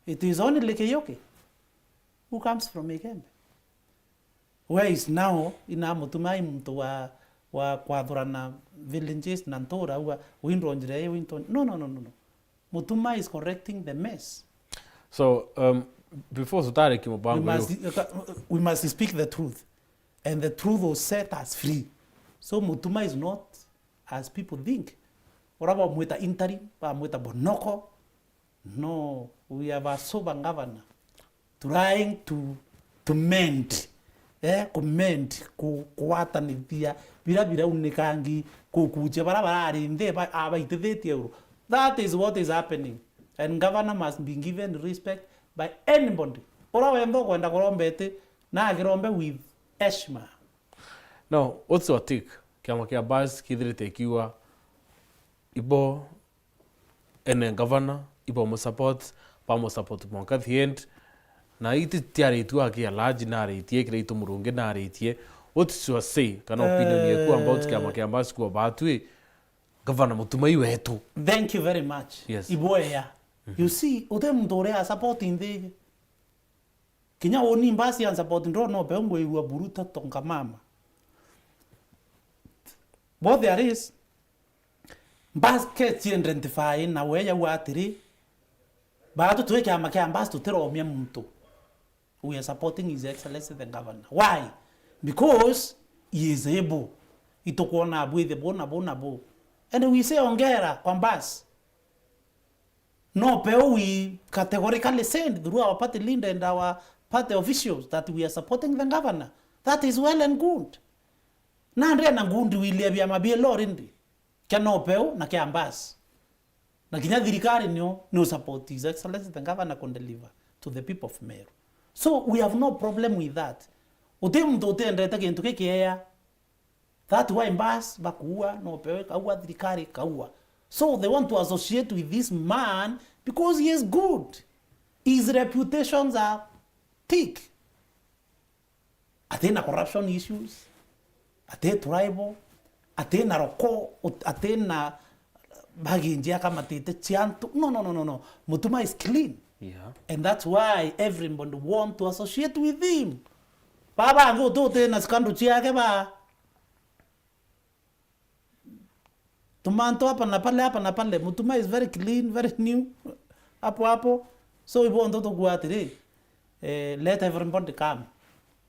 it is only Kiyuki who comes from Igembe. Where is now ina Mutuma i muntu wa, wa kwathurana villages na ntura, uga, "Windwa njira ii, windwa." No, no, no, no, no. Mutuma is correcting the mess. So, um, before tutare We kimubango must, yu, we must speak the truth. And the truth will set us free. So Mutuma is not as people think. Ura bamwita interim, bamwita bonoko. No, we have a sober governor trying to, to mend. Eh, ku mend, ku-, kugwatanithia bira biraunikangi, kukucia bara barari nthi ba-, abaitithitie iguru. That is what is happening. And governor must be given respect by anybody. Ura wenthe ukwenda kuromba iti, na agirombe with heshima. Now, what's your take? Kiama kia Mbas kithirite kiuga ibo ene governor, ibo mu support, ba mu support mwanka the end. Na iti tiaritu aki a large naritie, kira itu Murungi naritie. What's your say, kana opinion yeku about kiama kia Mbas kuwa batwi, governor Mutuma i wetu? Thank you very much. Yes. Iboya. You see, uti muntu uria a support nthi iji. Kinya uni Mbas ya support ndo no pe ngwigua buruta tonga mama. What there is, Mbas ke ci identify na we yauga atiri, baatu twi kiama kia Mbas tutiromia muntu. We are supporting His Excellency the Governor. Why? Because he is able. Itukwona abwithe bu na bu na bu. And we say ongera kwa Mbas. No peu we categorically said through our party leader and our party officials that we are supporting the governor. That is well and good. Nandi ena ngundi wilia biama bia law rindi kia no peu na kia Mbas. Na kinya thirikari nio, nio support His Excellency the Governor ku deliver to the people of Meru. So we have no problem with that. Uti muntu utiendete kintu gikiea. That's why mbas bakuua, no pewe kaua, thirikari kaua. So they want to associate with this man because he is good. His reputations are thick. Atina corruption issues, ati tribal, atina roko, ut-, atina baginji akamatite ciantu. No, no, no, no, no. Mutuma is clean. Yeah. And that's why everybody want to associate with him. Baba angi uti utina scandal ciake ba. Tumantu hapa na pale, hapa na pale. Mutuma is very clean, very new. Hapo hapo. So, ibonthe tukua atiri, eh, let everybody come.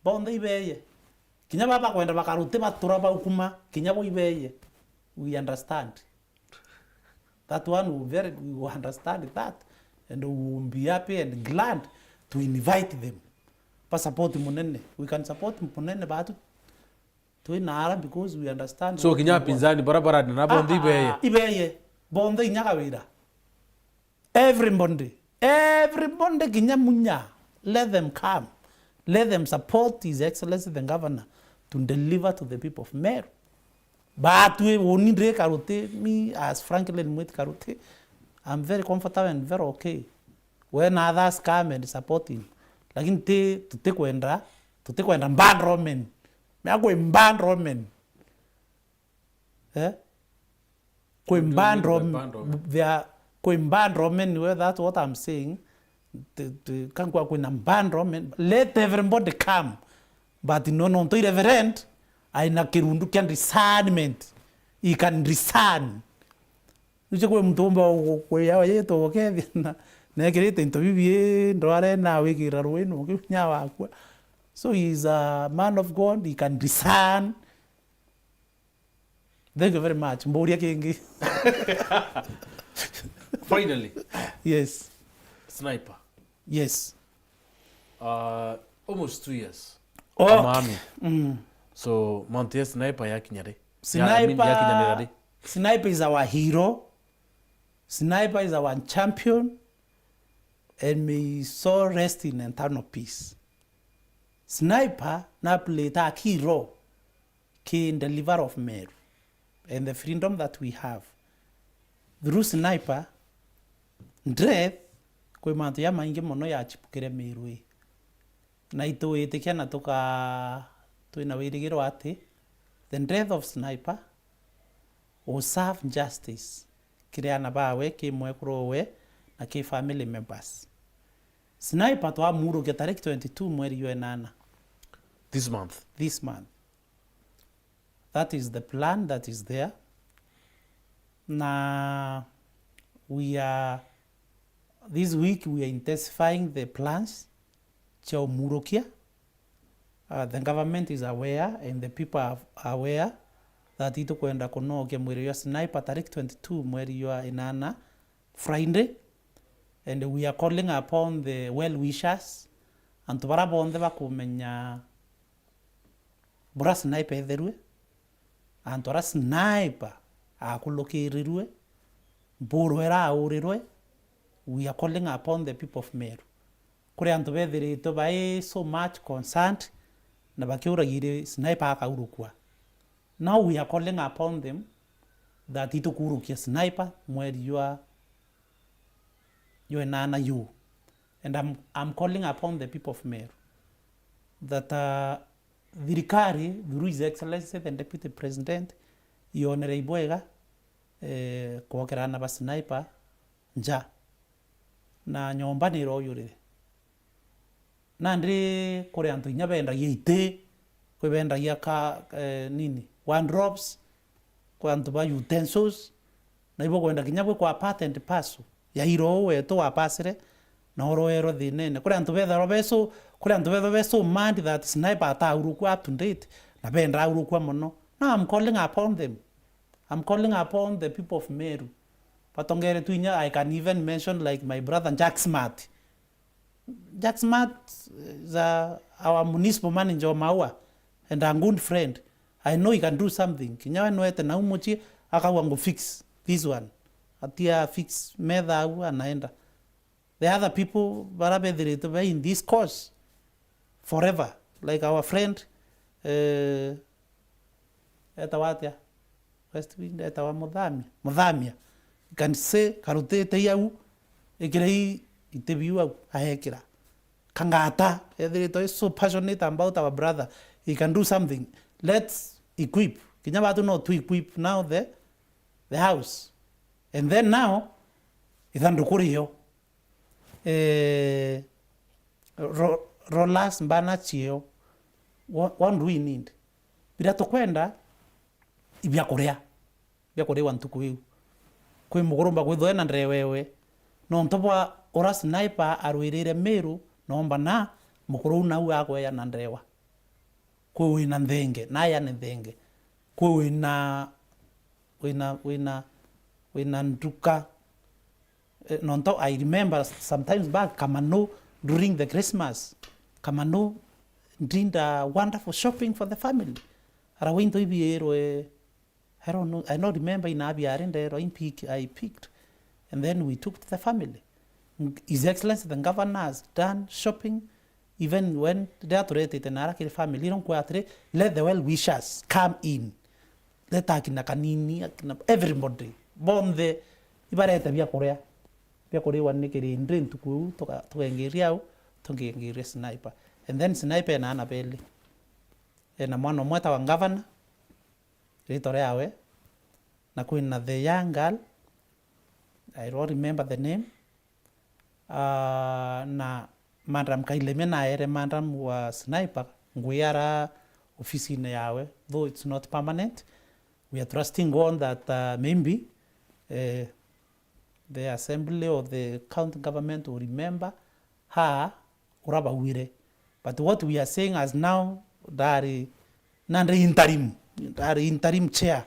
Bonthe ibeye. Kinya baba kwenda bakaruti batura baukuma, kinya bo ibeye. We understand. That one we very, we understand that. And we will be happy and glad to invite them. Ba support Munene. We can support Munene, but twinara because we understand. So, what kinya we want. Apinzani bara barari na bonthe ibeye. Ah, ah, ibeye. Bonthe inya Kawira. Everybody. Everybody kinya Munya. Let them come. Let them support His Excellency the Governor to deliver to the people of Meru. Batwi uni ndi Karuti, me as Franklin Mwiti Karuti, I'm very comfortable and very okay. When others come and support him. Lakini ti, tutikwenda, tutikwenda bad omen. Mea kwi bad omen. Eh? Kwi bad omen. They are, kwi bad omen, well, that's what I'm saying. Ti, ti, kankwa kwina bad omen. Let everybody come. But no, no, nontu i reverend, aina kirundu kia discernment. He can discern. Nicio kwi muntu umba kwia yitwa gukethia na, na ekirite into bibi ndware na wikira rwino kinya wakua. So he is a man of God, he can discern. Thank you very much. Mburia kingi. Finally. Yes. Sniper. Yes. Uh, almost two years. Oh. Kama army. Mm. So, mantu ya Sniper yakinya ri? Ya, I mean, Sniper, yakinyanira ri? Sniper is our hero. Sniper is our champion. And may his soul rest in eternal peace. Sniper na play a key role ki deliver of Meru and the freedom that we have. Through Sniper, death, kwi mantu jamaingi mono yachipukire Meru ii. Na itwitikia na tuka-, twina wirigiro ati the death of Sniper will serve justice kiri ana bawe, ki mwekuru we, na ki family members. Sniper twamurukia tariki twenty-two mweri jwa inana. This month. This month. That is the plan that is there. Na we are, this week we are intensifying the plans cia umurukia. Uh, the government is aware and the people are aware that itukwenda kunokia mwiri jwa Sniper tariki twenty-two mweri jwa inana, Friday, and we are calling upon the well wishers, antu bara bonthe bakumenya bura Sniper etherue, antu ara Sniper akurukirirue, mburu era aurirwe, we are calling upon the people of Meru. Kuri antu bethiritwe bai so much concerned na bakiuragia iri Sniper akaurukua. Now we are calling upon them that itukurukia Sniper mweri jwa, jwa inana juu. And I'm, I'm calling upon the people of Meru that, uh, thirikari, through His Excellency the Deputy President, yonere ibwega, eh, kwokera ana ba Sniper nja. Na nyomba ni iroyurire. Nandi kuri antu inya bendagia iti, kwi bendagia ka, eh, nini, wardrobes, kwi antu ba utensils, na ibo kwenda kinya bwikwa part and parcel ya iro uu wetu wapasire, na uroerwe thinene. Kuri antu bethagirwa be so, kuri antu bethagirwa be so mad that Sniper ataurukua up to date, na benda aurukua mono. Now I'm calling upon them. I'm calling upon the people of Meru. Batongeretwe inya, I can even mention, like, my brother Jack Smart. Jack Smart is a, our municipal manager of Maua and a good friend. I know he can do something. Kinya we nwete nau mucii, akauga ngu fix this one. Atia fix metha au, anaenda. The other people bara bethiritwe be in this cause forever, like our friend, eh, Etawa atia? West Wind, etawa Muthamia. Muthamia. You can say, karutite i au, ikira i iti biu au, aekira. Kangata, ethiritwe is so passionate about our brother. He can do something. Let's equip. Kinya batu no to equip now the, the house. And then now, ithanduku rio. Eh, ro-, rollers, mbana cio. What, what do we need? Biria tukwenda, ibia kuria. Bia kuriwa ntuku iu. Kwi mugurumba kwithwa ena ndewa ewe. Nontu bwa ura sniper arwirire Meru, nomba na mukuru u nau agweya na ndewa. Kwi wina nthenge, na aya ni nthenge. Kwi wina, wina, wina, wina nduka. Eh, nontu I remember sometimes back, Kamanu, during the Christmas, Kamanu did a wonderful shopping for the family. Arawa into ibiirwe, I don't know, I don't remember ina biari ndero, I pick, I picked, and then we took to the family. His Excellency the Governor has done shopping, even when they are turetete nara kiri family, ironkwira atiri, let the well wishers come in. Leta akina kanini, akina everybody, bonthe, ibarete bia kuria. Bia kuriwa ni kirindi ntuku iu, tuka-, tukengiria au, tukengiria sniper. And then sniper ena ana beli. Ena mwana umwe etawa Governor, ritwa riawe, na kwina the young girl, I don't remember the name. Ah, na Madam Kailemia naere madam wa sniper ngui ara ofisine yawe, though it's not permanent. We are trusting God that, uh, maybe, eh, the assembly or the county government will remember her ura bauire. But what we are saying as now, ndari, nandi interim, ndari interim chair,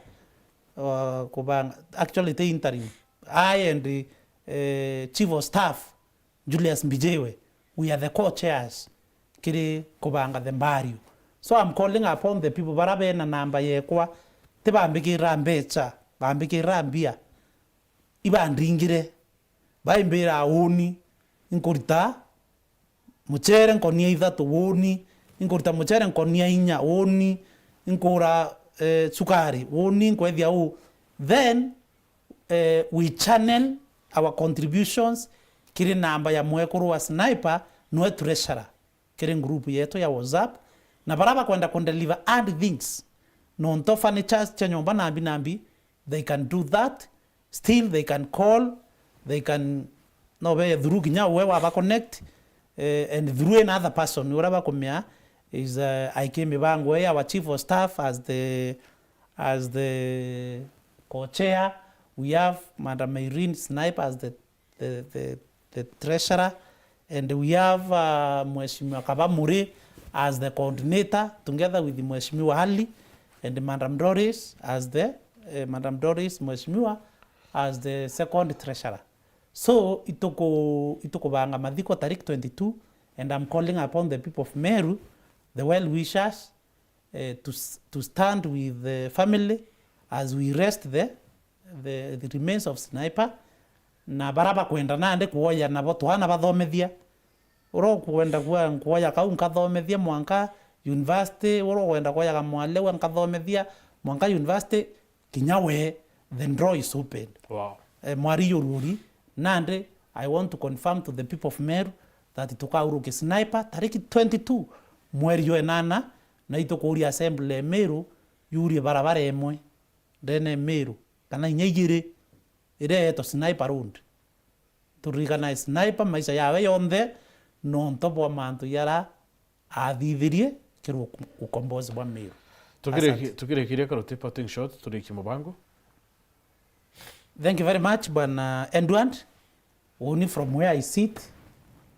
uh, kubanga, actually, ti interim. I and, eh, chief of staff, Julius Mbijiwe, we are the co-chairs kiri kubanga the burial. So I'm calling upon the people bara bena namba yekwa, ti bambikira mbecha, bambikira mbia, ibandingire, baimbira uuni, inkurita muchere nkonia ithatu uuni, inkurita muchere nkonia inya uuni, inkura, eh, sukari uuni, nkwethia uu. Then, eh, we channel our contributions kiri namba ya mwekuru wa sniper, nwe treasurer kiri group yetu ya WhatsApp, na bara bakwenda kundeliver hard things, nontu furnitures cia nyomba nambi nambi, they can do that. Still, they can call, they can, no be through kinya we waba connect, eh, and through another person, ura bakumia is, uh, aiki mibango ya our chief of staff as the, as the co-chair. We have Madam Irene Snipe as the, the, the, the treasurer, and we have, uh, Mheshimiwa Kabamuri as the coordinator, together with Mheshimiwa Ali and Madam Doris as the, eh, Madam Doris, Mheshimiwa, as the second treasurer. So, ituku-, itukubanga mathiko tariki twenty-two, and I'm calling upon the people of Meru, the well wishers, eh, to s-, to stand with the family as we rest the, the, the remains of Sniper, na bara bakwenda nandi kuoya nabo twana bathomethia. Ura ukwenda kuoya, kuoya kau nkathomethia mwanka university, ura ukwenda kuoya kamwalewa nkathomethia mwanka university, kinya we, the door is open. Wow. Eh, mwari yururi, nandi, I want to confirm to the people of Meru that tukaurukia Sniper tariki twenty-two mweri jwa enana, na itukuria assembly ya Meru yurie barabara imwe ndene ya Meru, kana inya igiri, iria yeetwa Sniper Road. Turirikanae Sniper maisha yawe yonthe nontu bwa mantu jara athithirie kiri uku-, ukombozi bwa Meru. Tukiriki-, Asante. Tukirikiria karuti parting shot, turikie mubango. Thank you very much, Bwana Edward. Uuni from where I sit,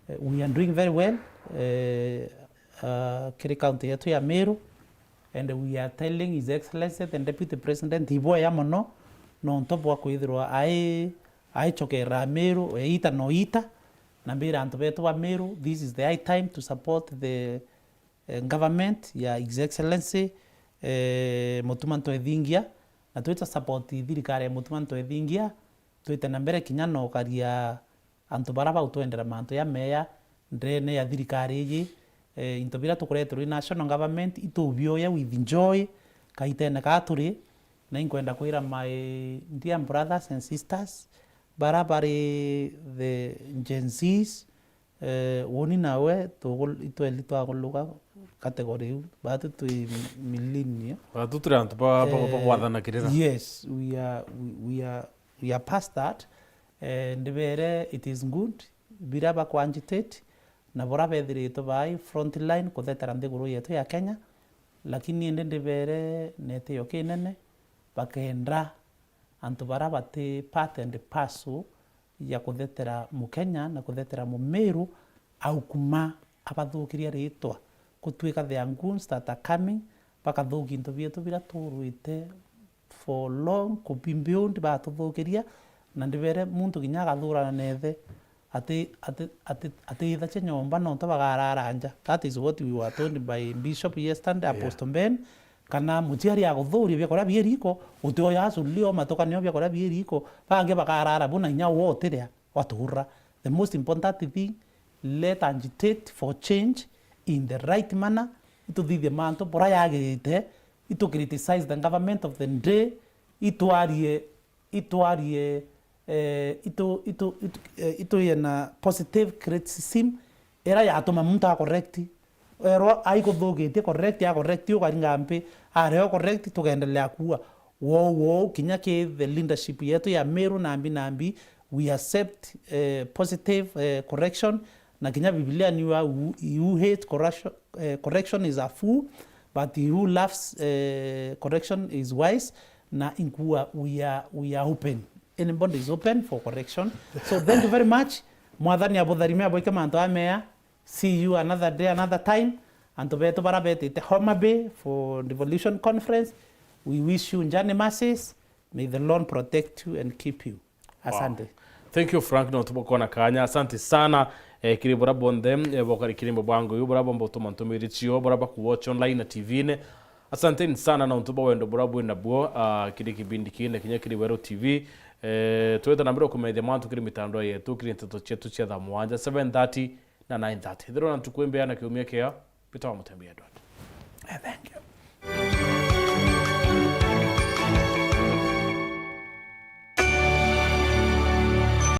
eh, we are doing very well, eh, uh, kiri county yetu ya Meru, and we are telling His Excellency the Deputy President, ibwega mono, nontu bwa kwithirwa ai-, aichokera Meru, eita no ita, na mbira antu betu ba Meru, this is the high time to support the, eh, government ya His Excellency, eh, Mutuma Ntwethingia, na twita support thirikari ya Mutuma Ntwethingia, twite na mbere kinya na ukaria antu bara bautwendera mantu jameya ndene ya thirikari iji. Eh, into biria tukureterwa i national government, itubioya with joy, kaitene kaa turi, na inkwenda kwira my dear brothers and sisters, bara bari the Gen Zs, eh, woni nawe, tugul-, itweli twaguluka category iu, batu twi millennial. Batu turi antu ba, ba, ba, eh, gwathana kirira. Yes, we are, we, we are, we are past that. Eh, ndibere it is good, bira bakwa agitate, na bura bethiritwe bai front line kuthetera nthiguru yetu ya Kenya, lakini indi ndibere netio kinene, bakenda antu bara bati part and parcel ya kuthetera Mukenya na kuthetera Mumiru, au kuma abathukiria ritwa, gutwika there are goons that are coming, bakathukia into bietu bira turwite for long, ku be beyond batuthukiria, na ndibere muntu kinya agathurana nethe, ati, ati, ati, atiithacia nyomba nontu bagarara nja. That is what we were told by Bishop yesterday, yeah, Apostle Ben, kana muciari aguthuria biakoria bie riko, uti oyo acuria o matukanio biakoria bie riko, bangi bakarara bu na inya wo utiria watura. The most important thing, let agitate for change in the right manner, ituthithie mantu bura yagirite, itu criticize the government of the day, itwarie, itwarie, eh, itu, itu, itu, eh, ituye na positive criticism ira yatuma muntu a correct. Erwa aikuthukitie, correct, a correct, ukaringa mpi, areo correct, tukendelea kuua. Wou, wou, kinya ki the leadership yetu ya Meru nambi nambi, we accept, eh, positive, eh, correction, na kinya Biblia niuga, "Who, he who hates correction, eh, correction is a fool, but he who loves, eh, correction is wise," na inkuwa we are, we are open. Anybody is open for correction. So thank you very much. Mwathani abutharime, abwike mantu amea. See you another day, another time. Antu betu bara betite Homa Bay for Devolution Conference, we wish you journey mercies. May the Lord protect you and keep you. Wow. Asante. Thank you, Frank, nontu bwa kwona kanya. Asante sana, eh, kiri bura bonthe, eh, bokari kiri mbabwango yu, bura bomba utuma ntumiri cio, bura bakuwatch online na T V-ini. Asanteni sana nontu bwa wendo bura bwina buo, ah, kiri kibindi kine kinya kiri Weru T V. Eh, twita na mbere kumethia mantu kiri mitandao yetu, kiri nteto cietu cia thaa mwanja, seven thirty na nine thirty. Ithirwa na ntuku imbea na kiumia kiega, Peter wa Mutembi Edward. Eh, thank you.